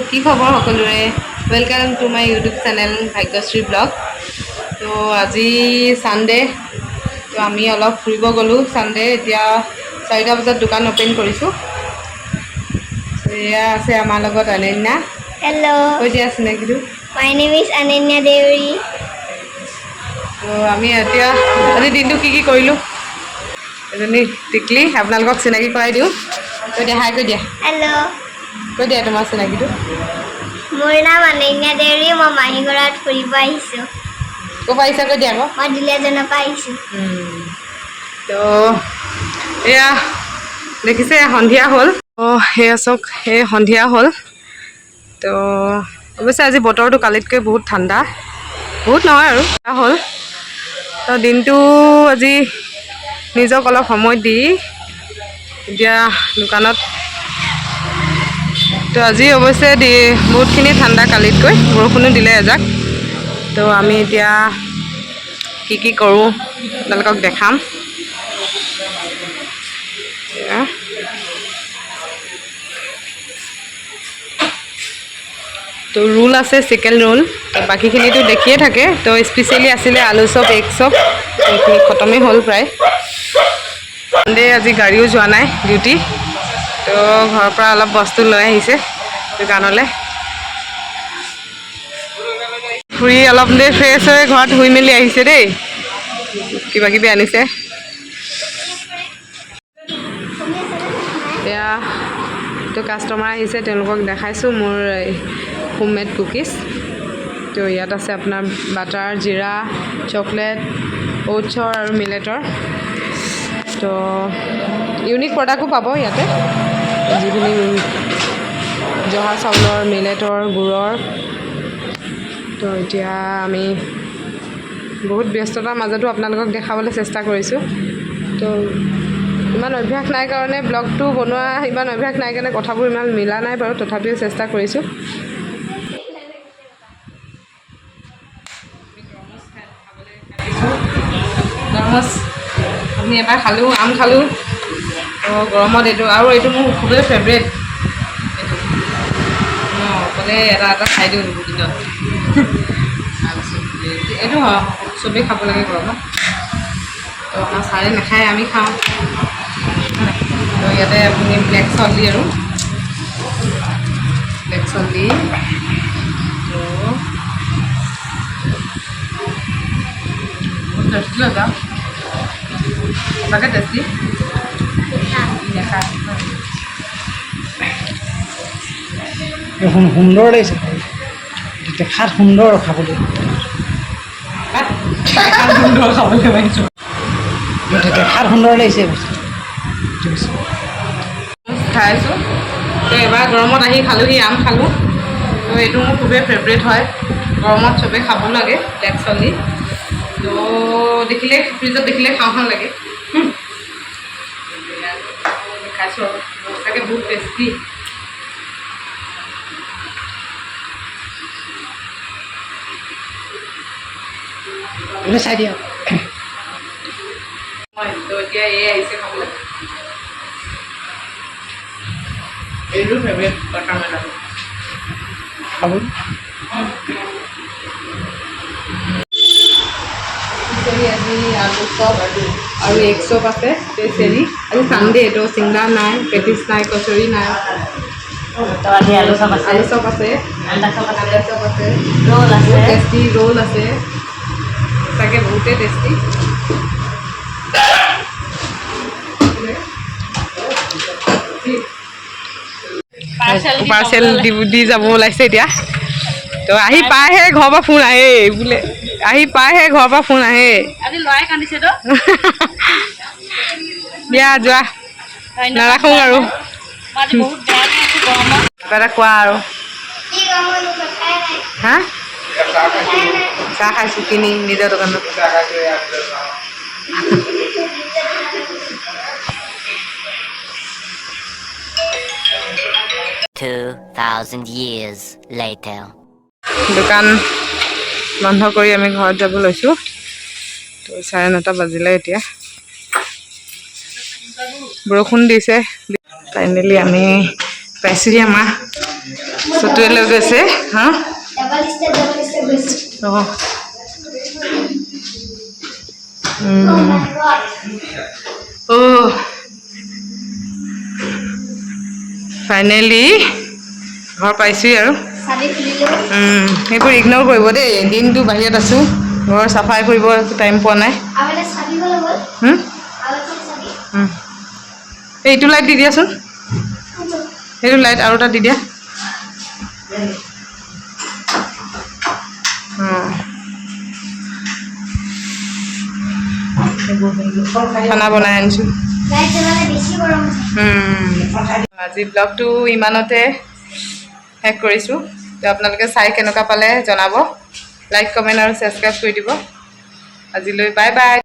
কি খবৰ সকলোৰে? Welcome to my YouTube channel Bhagyashree blog. তো আজি ছানডে, তো আমি অলপ ফুৰিব গ'লোঁ। ছানডে, এতিয়া 4টা বজাত দোকান অ'পেন কৰিছোঁ। এয়া আছে আমাৰ লগত অনন্যা। Hello. কৈ দিয়া চিনাকিটো। My name is Ananya Deuri. তো আমি এতিয়া আজি দিনটো কি কি কৰিলোঁ, এজনী টিকলি, আপোনালোকক চিনাকি কৰাই দিওঁ। কৈ দিয়া, হাই কৈ দিয়া। Hello. কৈ দিয়া তোমাৰ চিনাকিটো। মোৰ নাম অনন্যা দেউৰী। মই মাহিগড়াত ফুৰিব আহিছোঁ। ক'ৰ পৰা আহিছা কৈ দিয়া আকৌ। মই দুলীয়াজানৰ পৰা আহিছোঁ। তো এয়া দেখিছে, সন্ধিয়া হ'ল। অঁ, সেয়া চাওক, সেই সন্ধিয়া হ'ল। তো অৱশ্যে আজি বতৰটো কালিতকৈ বহুত ঠাণ্ডা, বহুত নহয় আৰু হ'ল। তো দিনটো আজি নিজক অলপ সময় দি এতিয়া দোকানত। তো আজি অৱশ্যে বহুতখিনি ঠাণ্ডা কালিতকৈ, বৰষুণো দিলে এজাক। তো আমি এতিয়া কি কি কৰোঁ আপোনালোকক দেখাম। এয়া। তো ৰোল আছে, চিকেন ৰোল। তো বাকীখিনিতো দেখিয়ে থাকে। তো স্পেচিয়েলি আছিলে আলু চপ, এগ চপ, এইখিনি খতমেই হ'ল প্ৰায়। ছানডে, আজি গাড়ীও যোৱা নাই ডিউটি। তো ঘৰৰ পৰা অলপ বস্তু লৈ আহিছে দোকানলৈ। ফুৰি অলপ দেৰি ফ্ৰেছ হৈ ঘৰত শুই মেলি আহিছে দেই। কিবা কিবি আনিছে। এতিয়া তো কাষ্টমাৰ আহিছে, তেওঁলোকক দেখাইছোঁ মোৰ হোমমেড কুকিজ। তো ইয়াত আছে আপোনাৰ বাটাৰ, জিৰা, চকলেট, অ'টছৰ আৰু মিলেটৰ। তো ইউনিক প্ৰডাক্টো পাব ইয়াতে, যিখিনি জহা চাউলৰ, মিলেটৰ, গুৰৰ। তো এতিয়া আমি বহুত ব্যস্ততাৰ মাজতো আপোনালোকক দেখাবলৈ চেষ্টা কৰিছোঁ। তো ইমান অভ্যাস নাই কাৰণে, ব্লগটো বনোৱা ইমান অভ্যাস নাই কাৰণে কথাবোৰ ইমান মিলা নাই বাৰু, তথাপিও চেষ্টা কৰিছোঁ। তৰমুজ আমি এবাৰ খালোঁ, আম খালোঁ। তো গৰমত এইটো আৰু এইটো মোৰ খুবেই ফেভৰেট। এইটো মই অকলে এটা এটা খাই দিওঁ দিনত। তাৰপিছত এইটো চবেই খাব লাগে গৰমত। তো আমাৰ ছাৰে নাখায়, আমি খাওঁ। তো ইয়াতে আপুনি ব্লেক চল্ট দি আৰু ব্লেক চল্ট দি, তো বহুত টেষ্টি লাগে, সঁচাকৈ টেষ্টি। নাখায়। সুন্দৰ লাগিছে, দেখাত সুন্দৰ, খাবলৈ সুন্দৰ, খাবলৈ পাইছোঁ। দেখাত সুন্দৰ লাগিছে। খাই আছোঁ। তো এবাৰ গৰমত আহি খালোঁহি, আম খালোঁ। তো এইটো মোৰ খুবেই ফেভৰেট হয়। গৰমত চবেই খাব লাগে ব্লেক চল্ট দি। তো দেখিলে, ফ্ৰিজত দেখিলে খাওঁ খাওঁ লাগে। খাইছোঁ আৰু সঁচাকৈ বহুত টেষ্টি। এইফালে চাই দিয়া। হয়, তো এতিয়া এই আহিছে খাবলৈ। এইটো ফেভৰেট ৱাটাৰমেলন। খাবলৈ। স্পেচিয়েলি আজি আলু চপ আৰু এগ চপ আছে। স্পেচিয়েলি আজি ছানডে, তো চিংৰা নাই, পেটিছ নাই, কচৰি নাই। তো আজি আলু চপ আছে। আলু চপ আছে। আণ্ডা চপ আছে। আণ্ডা চপ আছে। ৰোল আছে। টেষ্টি ৰোল আছে, সঁচাকৈ বহুতেই টেষ্টি। পাৰ্চেল দি দি যাব ওলাইছে এতিয়া। তো আহি পাইহে ঘৰৰ পৰা ফোন আহে বোলে, আহি পাইহে ঘৰৰ পৰা ফোন আহে। আজি ল'ৰাই কান্দিছে তো। দিয়া, যোৱা, নাৰাখোঁ আৰু। মই আজি বহুত বেয়া পাইছোঁ গৰমত। কিবা এটা কোৱা আৰু। কি গম, কথাই নাই। হা? কথাই নাই। চাহ খাইছোঁ কিনি নিজৰ দোকানত। 2,000 years later. দোকান বন্ধ কৰি আমি ঘৰত যাব লৈছোঁ। তো 9:30 বাজিলে এতিয়া। বৰষুণ দিছে। ফাইনেলি আমি পাইছোহি। মা চতুৱে লৈ গৈছে। হা। ডাবল ষ্টেপ, ডাবল ষ্টেপ গৈছে। অঁ। Oh my God. O' finally ঘৰ পাইছোহি আৰু। চাবি খুলিলোঁ। সেইবোৰ ইগন'ৰ কৰিব দেই। দিনটো বাহিৰত আছোঁ, ঘৰ চাফাই কৰিব টাইম পোৱা নাই। আৰু এটা চাবি ক'লৈ গ'ল? হুম? আৰু এখন চাবি। এই এইটো লাইট দি দিয়াচোন। সেইটো লাইট আৰু এটা দি দিয়া। অঁ, খানা বনাই আনিছোঁ। লাইট জ্বলালে বেছি গৰম হৈছে। আজি ব্লগটো ইমানতে শেষ কৰিছোঁ। তো আপোনালোকে চাই কেনেকুৱা পালে জনাব, লাইক, কমেণ্ট আৰু ছাবস্ক্ৰাইব কৰি দিব। আজিলৈ বাই বাই।